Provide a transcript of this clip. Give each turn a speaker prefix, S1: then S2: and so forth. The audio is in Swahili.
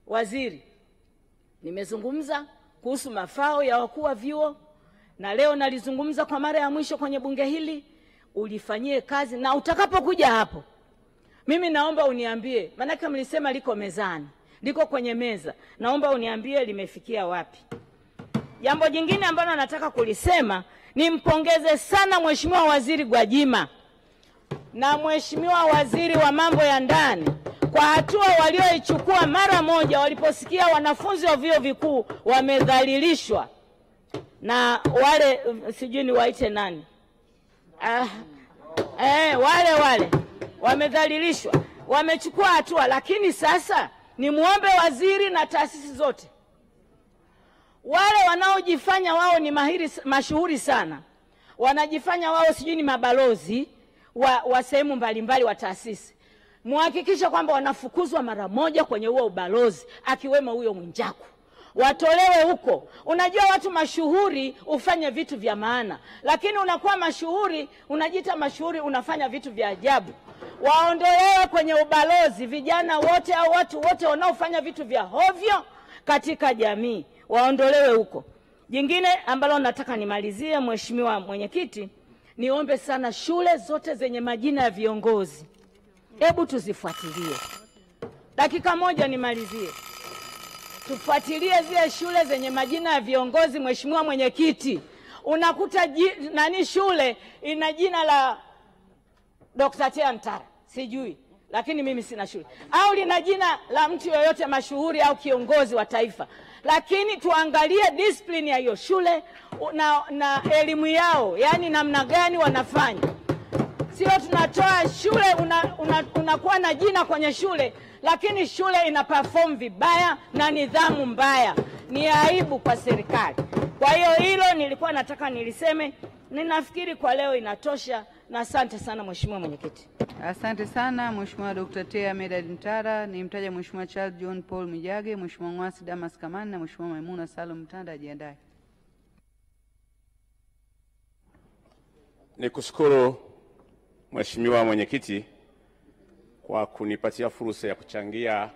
S1: Waziri, nimezungumza kuhusu mafao ya wakuu wa vyuo na leo nalizungumza kwa mara ya mwisho kwenye bunge hili, ulifanyie kazi, na utakapokuja hapo mimi naomba uniambie, maanake mlisema liko mezani, liko kwenye meza, naomba uniambie limefikia wapi. Jambo jingine ambalo nataka kulisema, nimpongeze sana Mheshimiwa Waziri Gwajima na Mheshimiwa Waziri wa Mambo ya Ndani kwa hatua walioichukua mara moja waliposikia wanafunzi wa vyuo vikuu wamedhalilishwa na wale, sijui niwaite nani, wale wamedhalilishwa, wamechukua hatua. Lakini sasa nimuombe waziri na taasisi zote, wale wanaojifanya wao ni mahiri mashuhuri sana, wanajifanya wao sijui ni mabalozi wa sehemu mbalimbali wa taasisi, muhakikishe kwamba wanafukuzwa mara moja kwenye huo ubalozi, akiwemo huyo Mwijaku, watolewe huko. Unajua watu mashuhuri ufanye vitu vya maana, lakini unakuwa mashuhuri, unajiita mashuhuri, unafanya vitu vya ajabu. Waondolewe kwenye ubalozi vijana wote au watu wote wanaofanya vitu vya hovyo katika jamii, waondolewe huko. Jingine ambalo nataka nimalizie, Mheshimiwa Mwenyekiti, niombe sana shule zote zenye majina ya viongozi, hebu tuzifuatilie. Dakika moja nimalizie. Tufuatilie zile shule zenye majina ya viongozi. Mheshimiwa Mwenyekiti, unakuta nani shule ina jina la Dr. Tea Mtara, sijui, lakini mimi sina shule, au lina jina la mtu yoyote mashuhuri au kiongozi wa taifa, lakini tuangalie discipline ya hiyo shule na elimu yao, yani namna gani wanafanya. Sio tunatoa shule, unakuwa na jina kwenye shule, lakini shule ina perform vibaya na nidhamu mbaya. Ni aibu kwa serikali. Kwa hiyo hilo nilikuwa nataka niliseme. Ninafikiri kwa leo inatosha, na asante sana Mheshimiwa Mwenyekiti.
S2: Asante sana Mheshimiwa Dr. Tea Medad Mtara. Nimtaja Mheshimiwa Charles John Paul Mwijage, Mheshimiwa Ngwasi Damas Kamani na Mheshimiwa Maimuna Salum Mtanda ajiandae.
S3: Nikushukuru Mheshimiwa Mwenyekiti kwa kunipatia fursa ya kuchangia